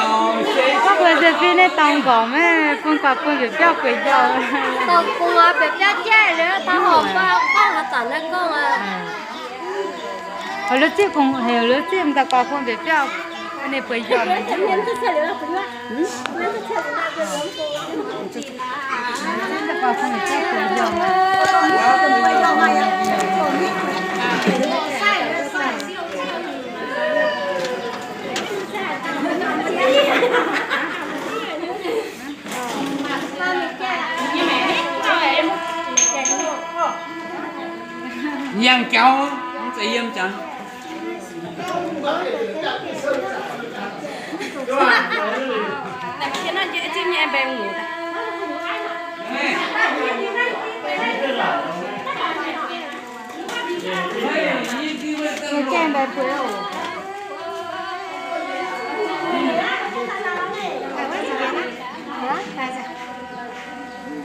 Gorngv mbuox Nziex Fim naaiv dorngx nqorngc maiv, bun guaax bun bieqc biauv gueix njormh. Dorngx bungx bieqc biauv jaiv liuz, taux horpc gorngv haaix zanc naaiv gorngv aqv. Heuc lov zipv kungx, heuc lov zipv daaih guaax bun bieqc biauv, ninh bueix njormh. Yangh jauv, mv zeiz yiem jangx.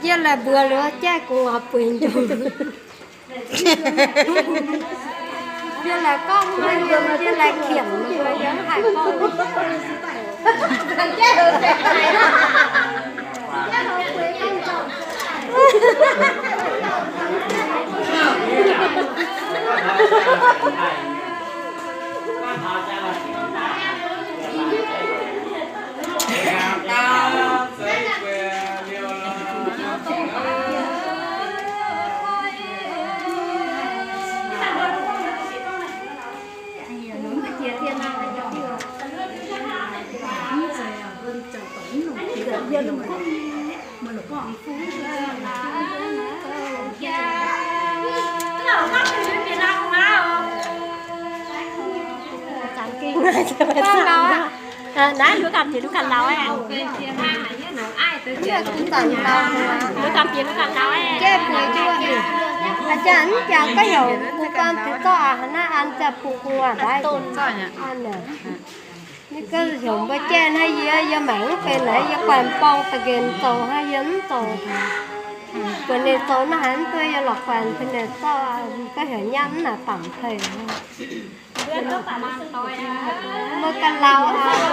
Yie laih mbuox liuz jaiv gu'nguaaz bueix njormh. Yie laih gorngv maiv yie, yie laih qiemx, yie mv haih gorngv. Naaiv lungh ganh piex lungh ganh lauz aqv. Lungh ganh piex lungh ganh lauz aqv. Aa, jaax mv jaax ga'heuc bungx guaan ziux zorqv aqv, naaiv an ziangh bungx gu'nguaaz ndaaiv. Ninh ga'heuc mbuo jaiv naaiv yie, yie maengc mv benx naaiv, yie guanh borng da'nqenx zoux hnangv, yie mv zoux. Buatc ninh zoux naaiv haaix mv duqv, yie lorqc guanh bun ninh zorqv, ga'heuc nyamv mv naaic bangc pei. Mbuo ganh lauz aqv.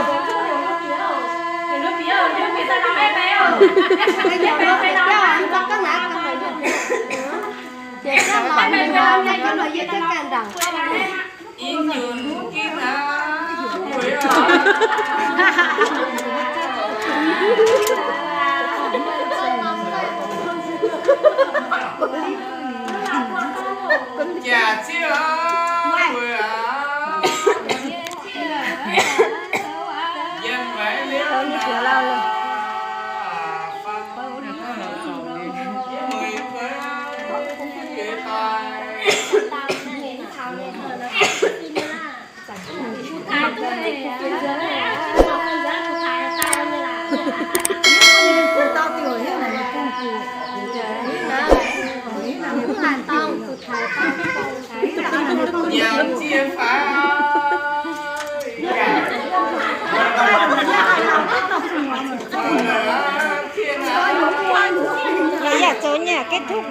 Yaac zoux nyei, kết thúc.